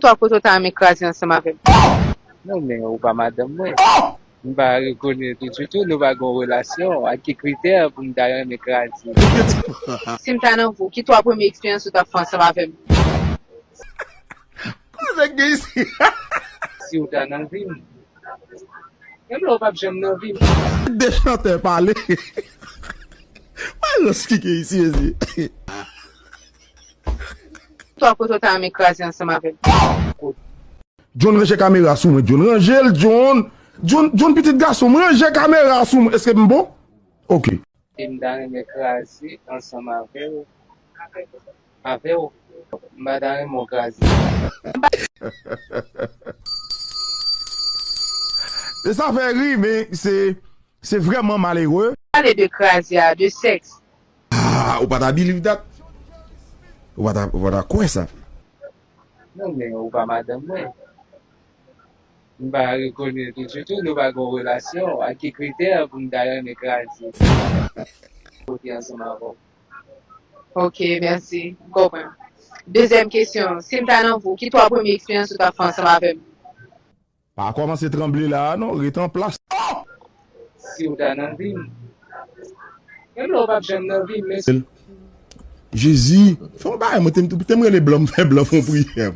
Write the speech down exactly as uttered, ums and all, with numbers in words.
twa kote w ta renmen kraze ansanm avè m? Non, men ou pa madanm mwen. M pa rekonèt ou ditou, nou pa gen yon relasyon. Ak ki kritè pou m ta renmen kraze? Si m ta nan vi w, ki twa premye eksperyans ou t ap fè ansanm avè m? Koze k gen isi? Si w ta nan vi m. Menm lè w p ap janm nan vi m. De chantè pale. Wè rans ki gen isi, mezi. Twa kote w ta renmen kraze ansanm avè m? John, ranje kamera sou mwen, John. Ranje l, John. John, John, pitit gason m, ranje kamera sou mwen. Èske m bon? Ok. E m ta renmen kraze ansanm avè w. Avè w. M pa ta renmen w kraze. E sa fè ri, men se, se vrèman malere. Pale de kraze a, de sèks. Ah, ou pa ta believe that? Ou pa ta, ou pa ta kwè sa? Non, men ou pa madanm mwen. M pa rekonèt ou ditou, nou pa gen yon relasyon. Ak ki kritè pou m ta renmen kraze? Kote ansanm avè w. Ok, mèsi. M konprann. Dezyèm kesyon, si m ta nan vi w, ki twa premye eksperyans ou t ap fè ansanm avè m? Pa kòmanse tranble la a non, rete an plas. Si w ta nan vi m. Menm lè w p ap janm nan vi m, men. Jezi, fè yon bagay, mwen te m te m rele blan, m fè blan fè yon priyè.